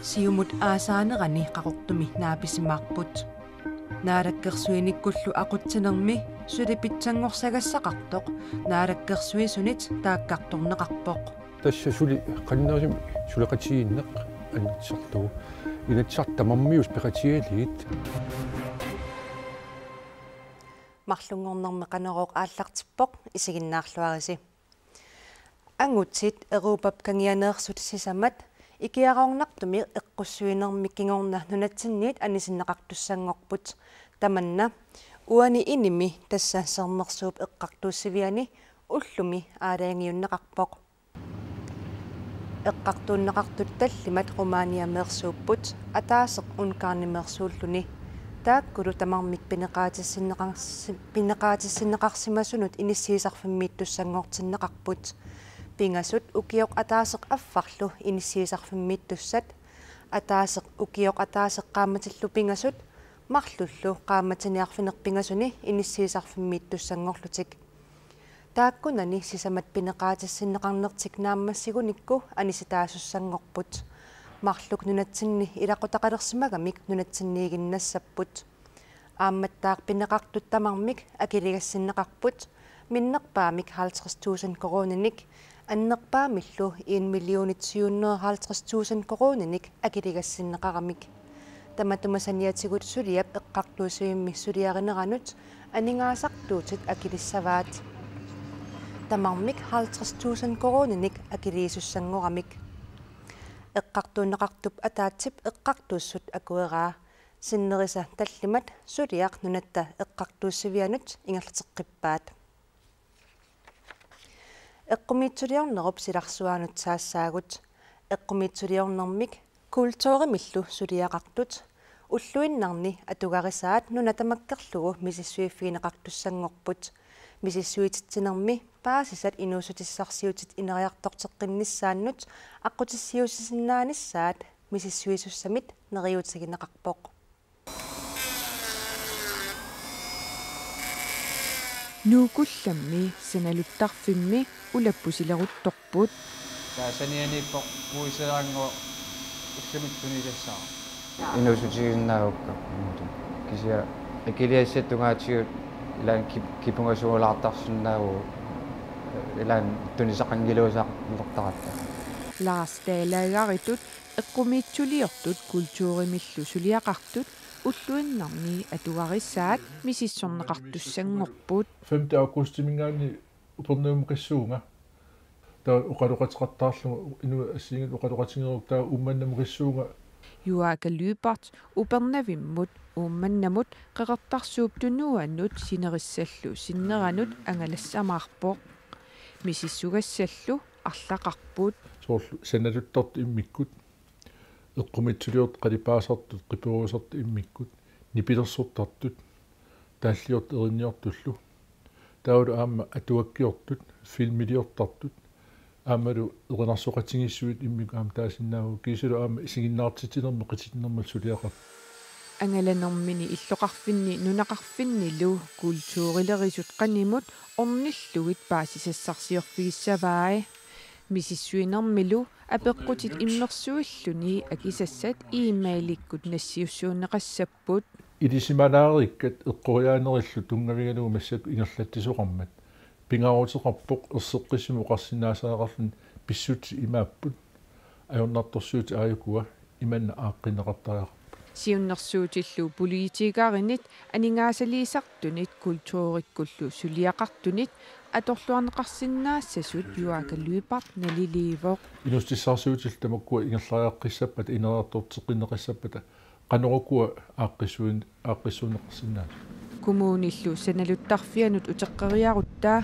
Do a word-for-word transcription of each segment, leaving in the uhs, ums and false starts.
Siumut aasaanerani Qaqortumi naapisimaarput. Naalakkersuinikkullu aqutsinermi suli pitsanngorsagassaqartoq naalakkersuisunit taakkartorneqarpoq. Tassa suli qannersim suleqatigiinneq annertusarlugu. Inatsisartut tamarmiusut peqatigalugit. Marlunngornermi Qanorooq aallartippoq, isiginnaarluarisi. Angutit Europap kangianeersut sisamat ikiaroornartumik eqqussuinermi kingorna nunatsinniit anisinneqartussanngorput. Tamanna uani inimi, tassa Sermersuup eqqartuussiviani, ullumi aalajangiunneqarpoq. Eqqartuunneqartut tallimat Rumæniameersuupput, ataaseq Ungarnimeersuulluni. Taakkulu tamarmik pineqaatissinneqarsi-, pineqaatissinneqarsimasunut inissiisarfimmiittussanngortinneqarput. Pingasut ukioq ataaseq affarlu inissiisarfimmiittussat, ataaseq ukioq ataaseq qaammatillu pingasut, marlullu qaammatini arfineq-pingasuni inissiisarfimmiittussanngorlutik. Taakkunani sisamat pineqaatissinneqarnertik naammassigunikku anisitaasussanngorput. Marluk nunatsinni ilaqutaqalersimagamik nunatsinniiginnassapput. Aammattaaq pineqartut tamarmik akiligassinneqarput, minnerpaamik halvtreds tusind koruuninik, annerpaamillu en millionit syv hundrede halvtreds tusind koruuninik akiligassinneqaramik. Tamatuma saniatigut suliap eqqartuussivimmi suliarineranut aningaasartuutit akilissavaat. Tamarmik halvtreds tusind koruuninik akiliisussanngoramik. Eqqartuunneqartup ataatsip eqqartuussut akueraa. Sinnerisa tallimat suliaq nunatta eqqartuussivianut ingerlateqqippaat. Eqqumiitsuliornerup silarsuaanut saassaagut. Eqqumiitsuliornermik kulturimillu suliaqartut ulluinnarni atugarisaat nuna tamakkerlugu misissuiffigineqartussanngorput. Misissuititsinermi paasisat inuussutissarsiutit ineriartorteqqinnissaannut aqqutissiuussisinnaanissaat misissuisussamit neriuutigineqarpoq. Nuukullammi sanaluttarfimmi ulappusileruttorput. Taava sanianiippoq puiserango ussamittuni tassara. Inuussutigisinnaagukku imatut. Kisianni akiligassat tungaatigut ilaanni kip-, kipungasuulaartarsinnaavugut, ilaanni tunisaqanngiluusartartaratta. Lars Dalageritut eqqumiitsuliortut kulturimillu suliaqartut ulluinnarni atugarisaat misissorneqartussanngorput. Femte augustiminngaanniit Upernavimukassuunga. Taava oqaloqateqartarlunga inuit assigiinngitsut oqaloqatigerukkit taava Uummannamukassuunga. Juaaka Lyberth Upernavimmut Uummannamut Qeqertarsuup Tunuanut sinerissallu sinneranut angalassamaarpoq. Misissugassallu arlaqarput. Soorlu sanaluttartut immikkut, eqqumiitsuliortut qalipaasartut, qiperusartut immikkut, nipilersortartut, taalliortut erinniortullu. Taavalu aamma atuakkiortut, filmiliortartut, aammalu erinarsoqatigiissuit immikkut aamma taasinnaavagut, kiisalu aamma isiginnaartitsinermut qititsinermullu suliaqartut. Angalanermini illoqarfinni nunaqarfinnilu kulturilerisut qanimut ornillugit paasisassarsiorfigissavai. Misissuinermilu apeqqutit immersuilluni akisassat e-mailikkut nassiussuunneqassapput. Ilisimalaarikkat eqqoriaanerillu tunngavigalugu massakkut ingerlatsisoqarmat. Pingaaruteqarpoq erseqqissumik oqarsinnaasariaqarluni pissutsit imaapput. Ajornartorsiutit aajukua imanna aaqqinneqartariaqarput. Siunnersuutillu politikerinit aningaasaliisartunit kulturikkullu suliaqartunit atorluarneqarsinnaassasut Juaaka Lyberth naliliivoq. Inuussutissarsiutillu tamakkua ingerlariaqqissappata ineriartorteqqinneqassappata qanoq ukua aaqqissuin-, aaqqissuunneqarsinnaasut. Kommunillu sanaluttarfianut uteqqeriarutta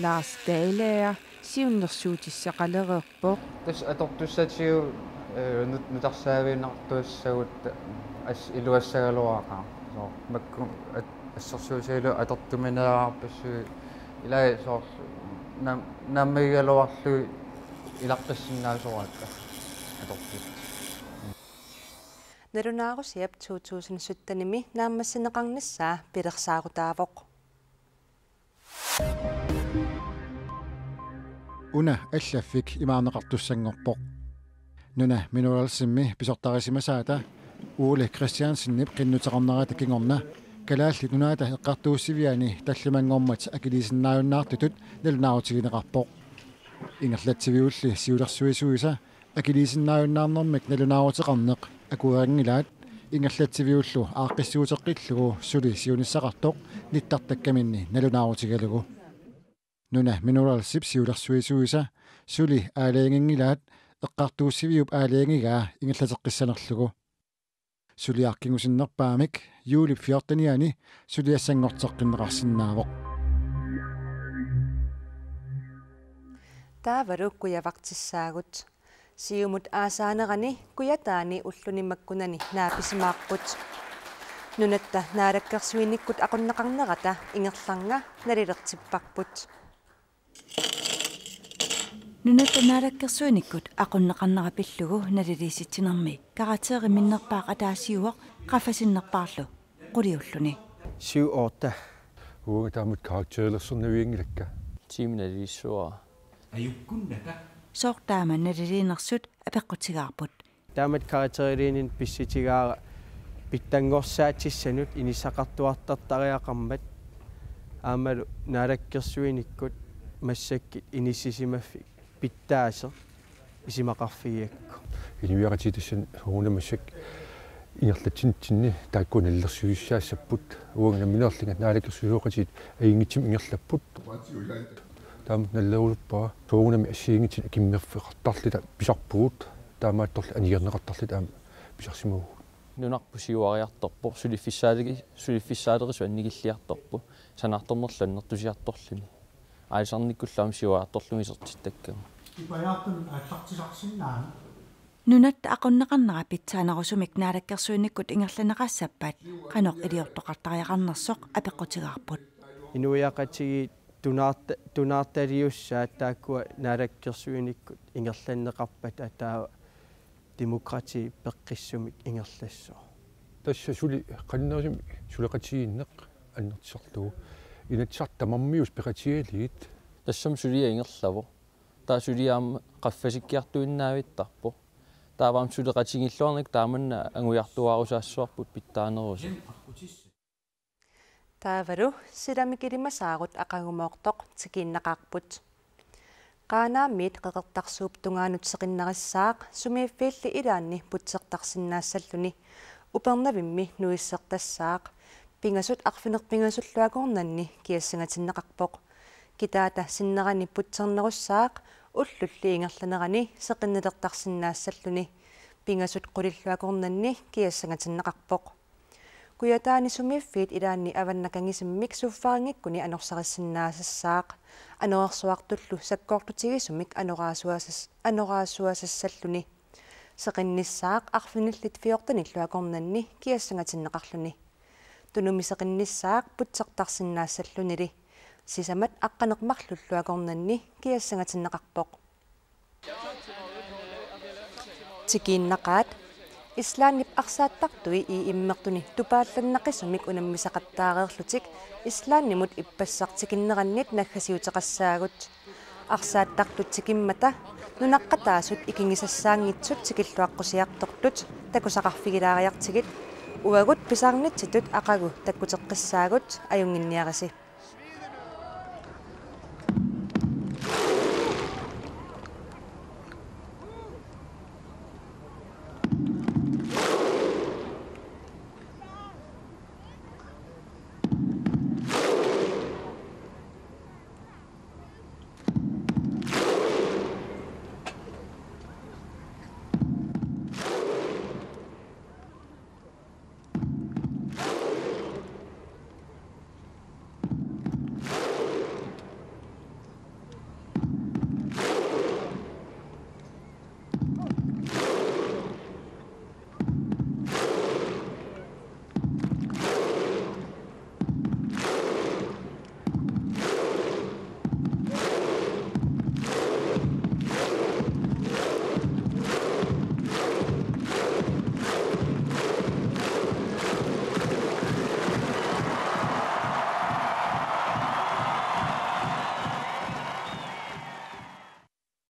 Lars Dalager siunnersuutissaqalereerpoq. Tassa atortussatigut, eh, nut-, nutarsaavigineqartussaagut as-, iluassagaluaqaaq. Soorlu makku at-, assersuutigalugu atortumineerarpassuit ilai soorlu naam-, naammagigaluarlugit ilaqqissinnaasoraakka atortut. Nalunaarusiap to tusind syttenimi naammassineqarnissaa pilersaarutaavoq. Una allaffik imaarneqartussanngorpoq. Nuna Mineralsimi pisortarisimasaata Ole Christiansenip qinnuteqarnerata kingorna Kalaallit Nunaata Eqqartuussiviani tallimanngormat akiliisinnaajunnaartutut nalunaarutigineqarpoq. Ingerlatsiviulli siulersuisuisa akiliisinnaajunnaarnermik nalunaaruteqarneq akuerinngilaat, ingerlatsiviullu aaqqissuuteqqillugu suli siunissaqartoq nittartakkaminni nalunaarutigalugu. Nuna Mineralsip siulersuisuisa suli aalajanginngilaat eqqartuussiviup aalajangigaa ingerlateqqissanerlugu. Suliaq kingusinnerpaamik juulip fjortenianni suliassanngorteqqinneqarsinnaavoq. Taavalu kujavartissaagut. Siumut aasaanerani Kujataani ulluni makkunani naapisimaarput. Nunatta naalakkersuinikkut aqunneqarnerata ingerlarnga nalilertipparput. Nunatta naalakkersuinikkut aqunneqarnera pillugu naliliisitsinermi karakterit minnerpaaq ataasiuvoq qaffasinnerpaarlu quliulluni. Syv otte. Uanga taamatut karakterilersornavianngilakka. Tiimi nalilissuara. Ajukkunnata. Sooq taama naliliinersut apeqqutigaarput. Taamatut karakteriliineq pissutigaara pitsanngorsaatissannut inissaqartuartartariaqarmat aammalu naalakkersuinikkut massakkut inissisimaffik pitsaasoq isumaqarfigigakku. Inuiaqatigiit tassani soorunami massakkut ingerlatsinitsinni taakku nalilersuissaassapput. Uanga nammineerlunga naalakkersuisooqatigiit ajunngitsumik ingerlapput. Taama nalilerusuppara. Soorunami assigiinngitsunik akimmerfeqartarluta pisarpugut. Taamaattorli anigerneqartarluta aamma pisarsimavugut. Nunarput siuariartorpoq, suliffissaaleqi-, suliffissaaleqisut annikilliartorput, sanaartornerlu annertusiartorluni. Aalisarnikkullu aamma siuariartorlugu isertittakkagut. Ipajaartumik aallartisarsinnaaneq. Nunatta aqunneqarnera pitsaanerusumik naalakkersuinikkut ingerlanneqassappat qanoq iliortoqartariaqarnersoq apeqqutigaarput. Inuiaqatigiit tunaarta-, tunaartaliussaat taakkua naalakkersuinikkut ingerlanneqarpata taava demokrati peqqissumik ingerlassooq. Tassa suli qannerusumik suleqatigiinneq annertusarlugu. Inatsisartut tamarmiusut peqatigalugit. Tassami suliaq ingerlavoq. Taava suliaq aamma qaffasikkiartuinnaavittarpoq. Taava aamma suleqatigiilluarnikkut taamanna angujartuaarusaassavarput pitsaanerusoq. Taavalu silamik ilimasaarut aqagumoortoq tikiinnaqaarput. Qaanaamiit Qeqertarsuup tungaanut seqinnarissaaq sumiiffiilli ilaanni putsertarsinnaassalluni. Upernavimmi nuissertassaaq. Pingasut arfineq-pingasullu akornanni kiassangatinneqarpoq. Kitaata sinnerani putsernerussaaq ullulli ingerlanerani seqinnilertarsinnaassalluni. Pingasut qulillu akornanni kiassangatinneqarpoq. Kujataani sumiiffiit ilaanni Avannakanngisimmik suffaringikkuni anorsarissinnaasassaaq. Anorersuartullu sakkortutigisumik anoraasuasas-, anoraasuasassalluni. Seqinnissaaq arfinillit fjortenillu akornanni kiassangatinneqarluni. Tunumi seqinnissaaq putsertarsinnaassallunili. Sisamat aqqaneq-marlullu akornanni kiassangatinneqarpoq. Tikiinnaqaat. Islandip arsaattartui E M-ertuni tupaallannaqisumik unammisaqattaareerlutik Islandimut ippassaq tikinnerannit naggasiuteqassaagut. Arsaattartut tikimmata nunaqqataasut ikigisassaanngitsut tikilluaqqusiartortut takusaqarfigilaariartigit, uagut pisarnitsitut aqagu takkuteqqissaagut, ajunnginniarisi.